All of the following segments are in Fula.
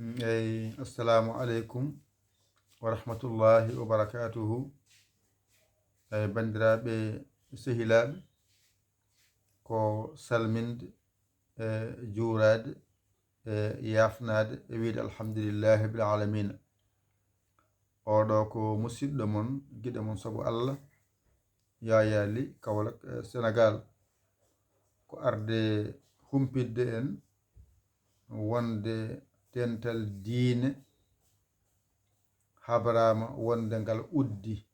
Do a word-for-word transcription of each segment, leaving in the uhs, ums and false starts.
Eyi, assalamu aleykum wa rahmatullahi wa barakatuhu. Eyi, banndiraaɓe sehilaaɓe, ko salminde, e juuraade, e yaafnaade, e wiyde alhamdulillahi rabbil alamina. Oɗo ko musidɗo mon, giɗo mon sabu Allah, Yaya Ly, Kaolack, e Sénégal. Ko arde humpitde en wonde dental diine habraama wonde ngal uddi.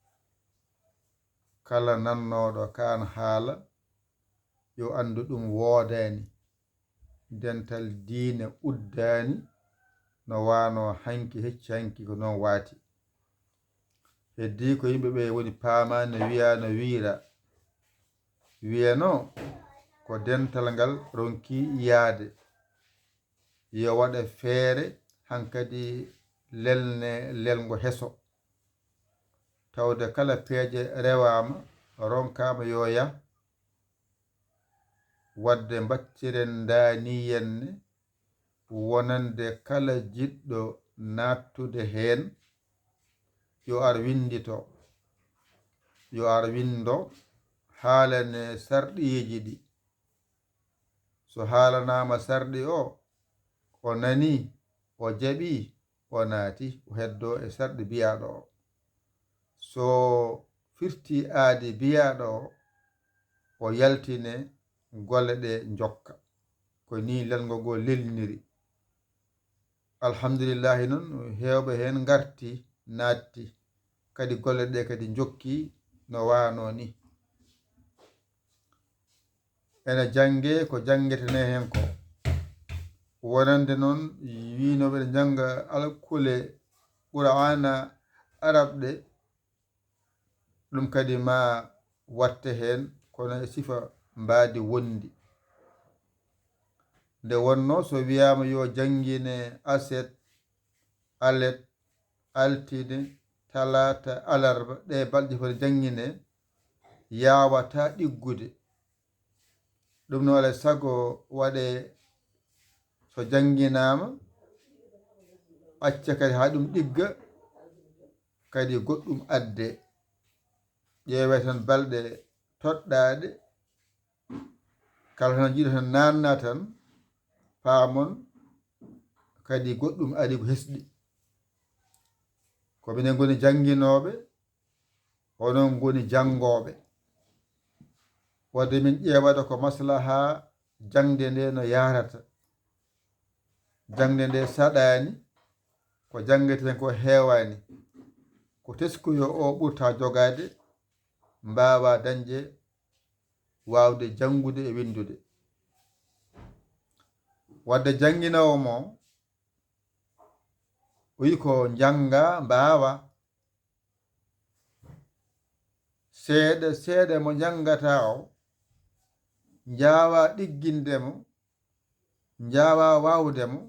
Kala nannooɗo kaan haala, yo anndu ɗum woodaani. Dental diine uddaani no waano hanki, hecci hanki ko noon waati. Heddii ko yimɓe ɓe woni paamaani no wiyaa, no wiyra. Wiyanoo ko dental ngal ronki yaade. Yo waɗe feere hankadi lelne lelngo heso. Tawde kala peeje rewaama, ronkaama yo yah. Wadde mbattiren ndaaniyenne wonande kala jiɗɗo naattude heen, yo ar winndito, yo ar winndo, haalane sarɗiiji ɗi. So haalanaama sarɗi o, o nanii, o jaɓii, o naati, o heddoo e sarɗi biyaaɗo o. So firtii aadi biyaaɗo o, o yaltine golle ɗe njokka. Ko nii lelngo ngoo lelniri. Alhamdulillahi noon, heewɓe heen ngarti, naatti, kadi golle ɗe kadi njokki no waanoo ni. Ene janngee ko janngetene heen ko. Wonande noon wiynooɓe ene njannga alkule Qur'aana Arab ɗe, ɗum kadi ma watte heen, kono e sifa mbaadi wondi. Nde wonnoo so wiyaama yo janngine aset, alet, altine, talaata, alarba, ɗe balɗe fof ne janngine, yaawataa ɗiggude. Ɗum noon alaa e sago waɗee so jannginaama, acca kadi haa ɗum ɗigga, kadi goɗɗum addee. Ƴeewee tan balɗe toɗɗaaɗe, kala tan jiɗo tan naatna tan, paamon kadi goɗɗum ari ko hesɗi. Ko minen ngoni jannginooɓe, onon ngoni janngooɓe. Wadde min ƴeewata ko maslaha jaŋde nde no yahrata. Jaŋde nde saɗaani, ko janngeten ko heewaani. Ko teskuyo o ɓurta jogaade, mbaawa dañde waawde janngude e winndude. Wadde jannginoowo mo, o yi ko njannga mbaawa. Seeɗa seeɗa mo njanngataa o, njaawaa ɗigginde mo, njaawaa waawde mo,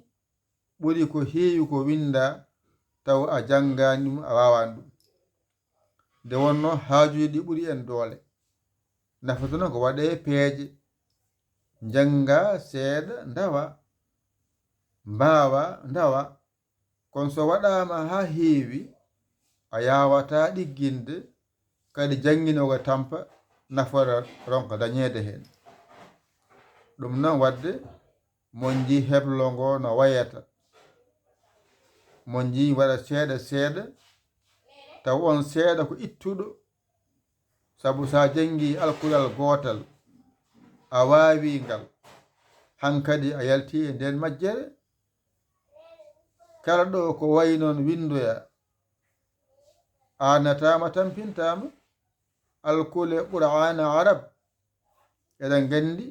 ɓuri ko heewi ko winndaa tawa a janngaani ɗum, a waawaani ɗum. Nde wonnoo haajuuji ɗi ɓuri en doole. Nafata noon ko waɗee peeje, njanngaa seeɗa, ndawaa, mbaawaa, ndawaa. Kono so waɗaama haa heewi, a yaawataa ɗigginde, kadi jannginoowo tampa nafoore ronka dañeede heen. Ɗum noon wadde, mon njii heblo ngo no wayata. Mon njii waɗa seeɗa seeɗa, taw on seeɗa ko ittuɗo. Sabu so a janngii alkulal gootal, a waawii ngal, hankadi a yaltii e ndeen majjere. Kala ɗo ko wayi noon winndoyaa, aanataama, tampintaama, alkule Qur'aana Arab, eɗen nganndi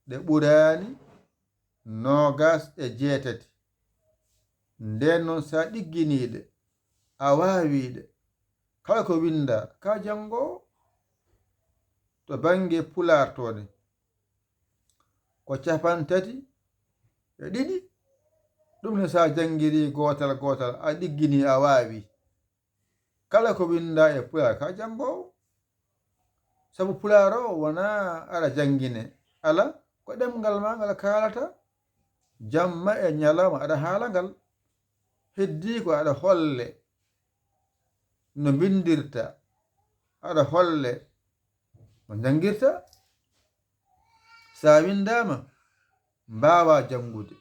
ɗe ɓuraani noogaas e jeetati. Ndeen noon, so a ɗigginii ɗe, a waawii ɗe, kala ko winndaa, ka janngoowo. To bannge Pulaar to ne, ko cappanɗe tati e ɗiɗi. Ɗum ne, so a janngirii gootal gootal, a ɗigginii, a waawii. Kala ko winndaa e Pulaar, ka janngoowo. Sabu Pulaar o wonaa aɗa janngine. Alaa, ko ɗemngal maa ngal kaalata. Jamma e ñalawma aɗa haala ngal. Heddii ko aɗa holle no mbinndirta, aɗa holle no njanngirta. So a winndaama, mbaawaa janngude.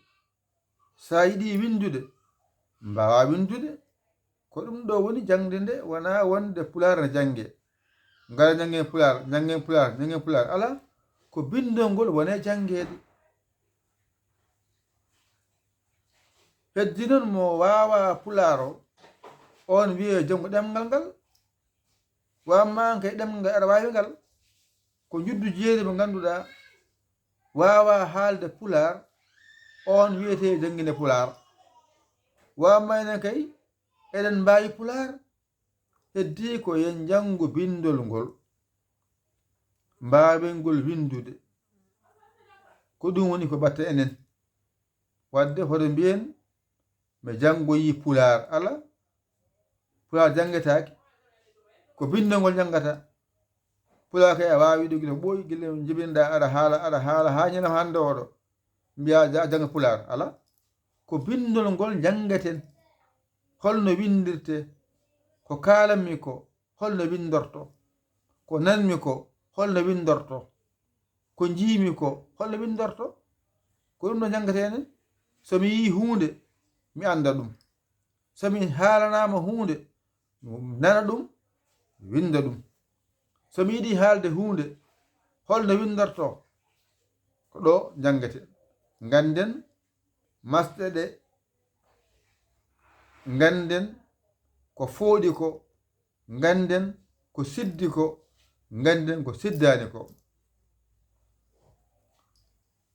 So a yiɗii winndude, mbaawaa winndude. Ko ɗum ɗo woni jaŋde nde, wonaa wonde Pulaar ne janngee. Ngara njanngen Pulaar, njanngen Pulaar, njanngen Pulaar. Alaa, ko binndol ngol woni e janngeede. Heddii noon mo waawaa Pulaar o, oon wiyee janngu ɗemngal ngal. Wa ammaa an kay ɗemngal ngal aɗa waawi ngal, ko njuddu jeeri mo ngannduɗaa waawaa haalde Pulaar, oon wiyetee jannginde Pulaar. Wa ammaa enen kay, eɗen mbaawi Pulaar, heddii ko en njanngu binndol ngol, mbaawen ngol winndude. Ko ɗum woni ko batta enen. Waɗde hoto mbiyen mi janngoyii Pulaar. Alaa, Pulaar janngetaake, ko binndol ngol njanngata. Pulaar kay a waawi ɗum gila ɓooyi, gila njibinɗaa aɗa haala, aɗa haala haa ñalawma hannde oɗo. Mbiyaa ja-, jannga Pulaar, alaa. Ko binndol ngol njanngeten. Holno winndirtee? Ko kaalanmi ko, holno winndortoo? Ko nanmi ko, holno winndortoo? Ko njiimi ko, holno winndortoo? Ko ɗum ɗo njanngeten. So mi yii huunde, mi annda ɗum. So mi haalanaama huunde, mi nana ɗum, winnda ɗum. So mi yiɗii haalde huunde, holno winndortoo? Ko ɗo njanngeten. Ngannden masɗe ɗe, ngannden ko fooɗi ko, ngannden ko siddi ko, ngannden ko siddaani ko.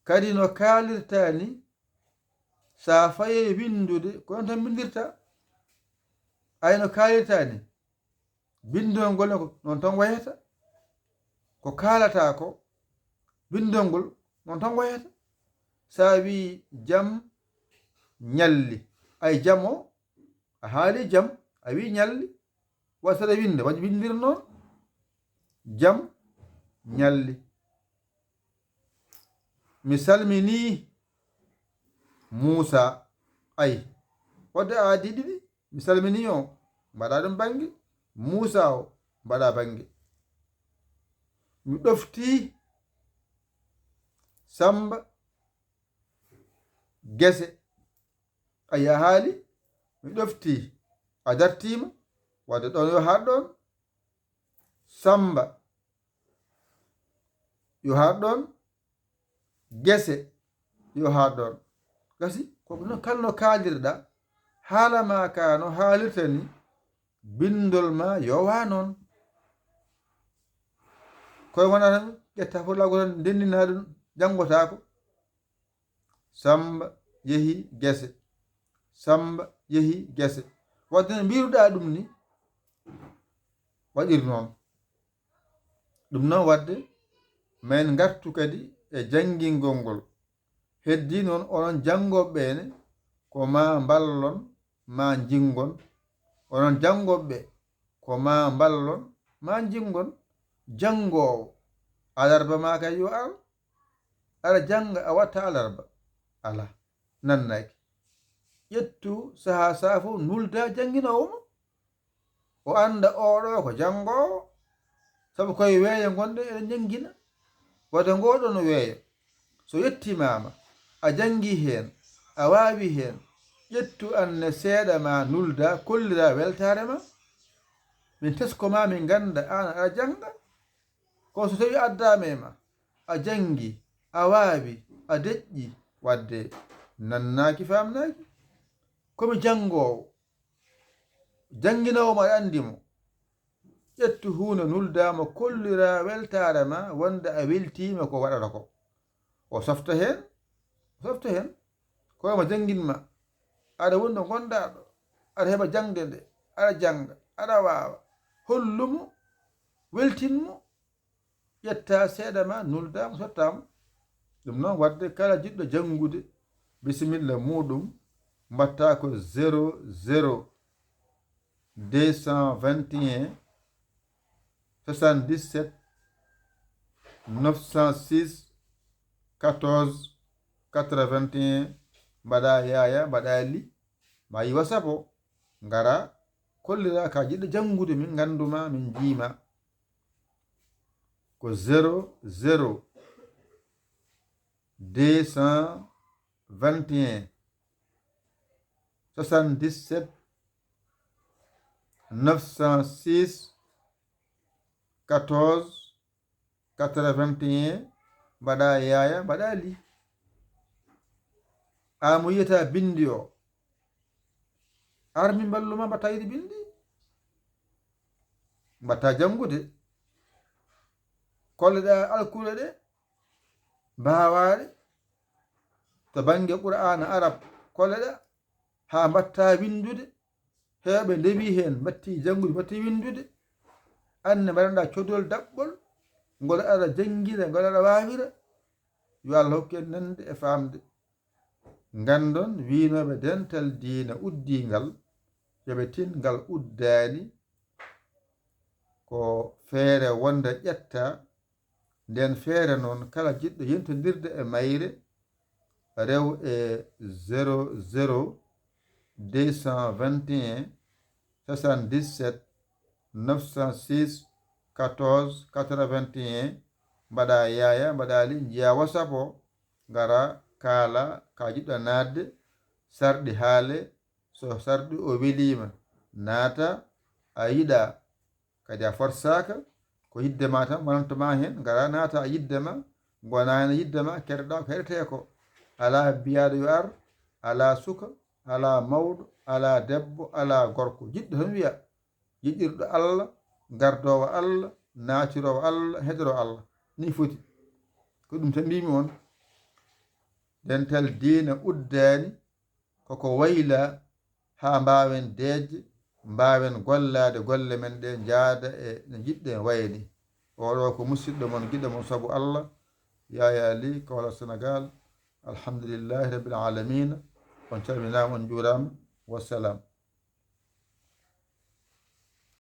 Kadi no kaalirtaa ni, so a fayee winndude, ko ɗoon tan mbinndirtaa. Ay no kaalirtaa ni, binndol ngol ne ko noon tan wayata. Ko kaalataa ko, binndol ngol noon tan wayata. So a wii jam ñalli, ay jam o, a haali jam, a wii ñalli, wa saɗa winnda, waɗi winndir noon, jam ñalli. Mi salminii Muusaa, ay, waɗde aadi ɗiɗi, mi salminii o, mbaɗaa ɗum bannge, Muusaa o, mbaɗaa bannge. Mi ɗoftii Sammba Gese, ay, a haali, mi ɗoftii, a dartiima, waɗde ɗoon yo haaɗ ɗoon, Sammba yo haaɗ ɗoon, Gese yo haaɗ ɗoon. Gasi, ko noon kala no kaalirɗaa, haala maa kaa no haalirta ni, binndol maa yo waa noon. Koye wonaa tan ƴetta fof laago tan ndenndinaa ɗum, janngotaako. Sammba yehi gese. Sammba yehi gese. Waɗde no mbiiruɗaa ɗum ni, waɗir noon. Ɗum noon waɗde, ma en ngartu kadi e janngingol ngol. Heddii noon, onon janngooɓe ɓee ne, ko maa mballon, maa njinngon. Onon janngooɓe ɓee, ko maa mballon, maa njinngon. Janngoowo, alarba maa kay yo ar, aɗa jannga, a watta alarba. Alaa, nannaaki. Ƴettu sahaa sahaa fof, nulda jannginoowo ma. O annda oɗo ko janngoowo, sabu koye weeyo ngonɗen eɗen njanngina. Wata ngoɗon weeyo. So yettimaama, a janngii heen, a waawi heen, ƴettu aan ne seeɗa ma nulda, kollira weltaare ma. Min tesko ma, min ngannda aan aɗa jannga. Ko so tawii addaama e ma, a janngii, a waawi, a deƴƴii, waɗde nannaaki, faamnaaki. Ko mi janngoowo. Jannginoowo mo, aɗa anndi mo. Ƴettu huunde, nuldaa mo, kolliraa weltaare ma, wonde a weltiima ko waɗata ko. O softa heen, o softa heen. Ko ma janngin ma. Aɗa woni ɗo ngonɗaa ɗo. Aɗa heɓa jaŋde nde. Aɗa jannga, aɗa waawa. Hollu mo, weltin mo. Ƴetta seeɗa ma, nulda mo, sotta mo. Ɗum noon, waɗde kala jiɗɗo janngude bisimilla muuɗum, mbaɗta ko zéro zéro deux cent vingt et un, soixante-dix-sept, neuf cent six, quatorze, quatre-vingt-un, mbaɗa Yaaya, mbaɗa Li, ma yi WhatsApp o, ngara kollira ka jiɗɗo janngude, min ngannduma, min njiima. Ko zéro zéro deux cent vingt et un soixante-dix-sept neuf cent six quatorze quatre-vingt-un. Mbaɗa yaaya, mbaɗa li. A mo yiyata binndi o, ar mi mballuma mbatta yiɗi binndi. Mbatta janngude. Kolleɗa alkule ɗe, mbaawaɗe, to bannge Qur'aana Arab, kolleɗa, haa mbatta winndude. Heewɓe ndewi heen, mbatti janngude, mbatti winndude. Aan ne mbaɗanɗa codol daɓɓol, ngol aɗa janngira, ngol aɗa waawira. Yo Allah hokku en nande e faamde. Nganndon, wiinooɓe dental diina uddiingal, yo ɓe tin ngal uddaani, ko feere wonde ƴetta. Nden feere noon, kala jiɗɗo yentondirde e mayre, rew e zéro zéro deux cent vingt et un soixante-dix-sept neuf cent six quatorze quatre-vingt-un, mbaɗa yaaya, mbaɗa li, njiya WhatsApp o, ngara kaala ka jiɗɗa naatde, sarɗi haale, so sarɗi o weliima, naata, a yiɗa, kadi a forsaaka, ko yidde ma tan wonanta ma heen, ngara naata a yidde ma, ngonaani yidde ma, keɗoɗa ko heɗetee ko. Alaa biyaaɗo yo ar, alaa suka, alaa mawɗo, alaa debbo, alaa gorko. Jiɗɗo tan wiya, yiɗirɗo Allah, gardoowo Allah, naatiroowo Allah, heɗoroo Allah. Nii foti. Ko ɗum tan mbiymi on. Dental diina uddaani, koko wayla, haa mbaawen deeƴde, mbaawen gollaade golle men ɗe njaada e no njiɗɗen waye ni. Oɗo ko musidɗo mon, giɗo mon sabu Allah, Yaya Ly, Kaolack, Sénégal. Alhamdulillahi Rabbil Alamina. On calminaama, on njuuraama. Wassalam.